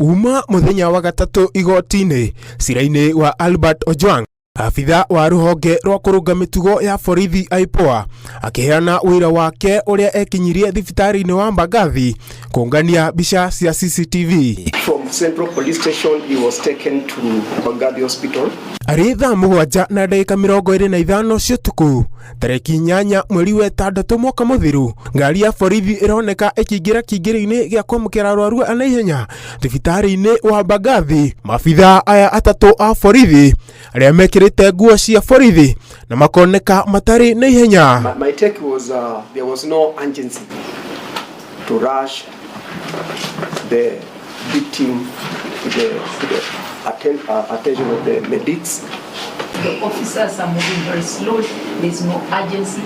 Uma mũthenya wa gatatũ igoti-inĩ cira-inĩ wa Albert Ojwang, abitha wa rũhonge rwa kũrũnga mĩtugo ya borithi IPOA akĩheana ũira wake ũrĩa ekinyirie thibitarĩ-inĩ wa Mbagathi kũngania mbica cia CCTV. From Central Police Station, he was taken to Mbagathi Hospital. Arĩ thaa 7:25 cia ũtukũ tarĩki 8 mweri wa 6 mwaka mũthiru, ngari ya borithi ĩroneka ĩkĩingĩra kĩingĩrio-inĩ gĩa kwamũkĩra arwaru a naihenya thibitarĩ-inĩ wa Mbagathi. Maabitha aya atatũ a borithi arĩa mekĩrĩte nguo cia borithi na makoneka matarĩ na ihenya. My take was there was no urgency to rush the victim to the attention of the medics. The officers are moving very slowly. There is no urgency.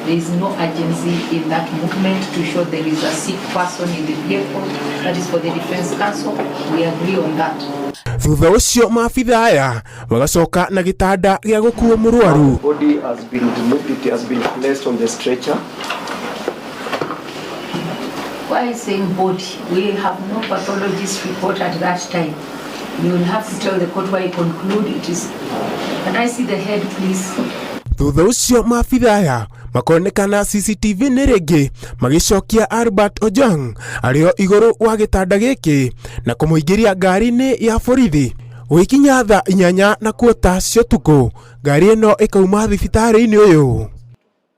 There is no urgency in that movement to show there is a sick person in the vehicle. That is for the defense counsel. We agree on that. Thutha ũcio maabitha aya magacoka na gĩtanda gĩa gũkuo mũrwaru. The body has been removed. It has been placed on the stretcher. Why saying body? We have no pathologist report at that time. You will have to tell the court why you conclude it is. Can I see the head, please? Thutha ũcio maabitha aya makonekana CCTV nĩ rĩngĩ magĩcokia Albert Ojwang arĩ o igũrũ wa gĩtanda gĩkĩ na kũmũingĩria ngari-inĩ ya borithi. Gũgĩkinya thaa 8:15 cia ũtukũ, ngari ĩno ĩkauma thibitarĩ-inĩ ũyũ.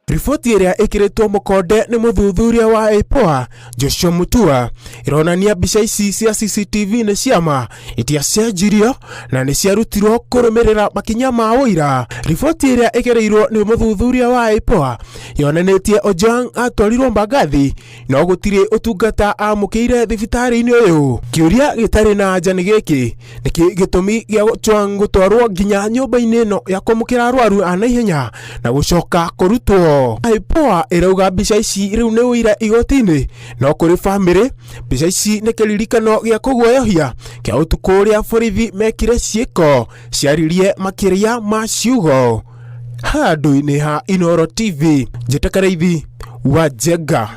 Riboti ĩrĩa ĩkĩrĩtwo mũkonde nĩ mũthuthuria wa IPOA Joshua Mutua ĩronania mbica ici cia CCTV nĩ ciama itiacenjirio na nĩ ciarutirwo kũrũmĩrĩra makinya ma ũira. Riboti ĩrĩa ĩgereirwo nĩ mũthuthuria wa IPOA yonanĩtie Ojwang atwarirwo Mbagathi no gũtirĩ ũtungata amũkĩire thibitarĩ-inĩ ũyũ. Kĩũria gĩtarĩ na anja nĩ gĩkĩ: nĩkĩ gĩtũmi gĩa Ojwang gũtwarwo nginya nyũmba-inĩ ĩno ya kwamũkĩra arwaru a naihenya na gũcoka kũrutwo? IPOA ĩrauga mbica ici rĩu nĩ ũira igoti-inĩ, no kũrĩ bamĩrĩ mbica ici nĩ kĩririkano gĩa kũguoyohia kĩa ũtukũ ũrĩa borithi mekire ciĩko ciaririe makĩria ma ciugo. Handũ-inĩ ha Inooro TV, njĩta Karaithi wa Njenga.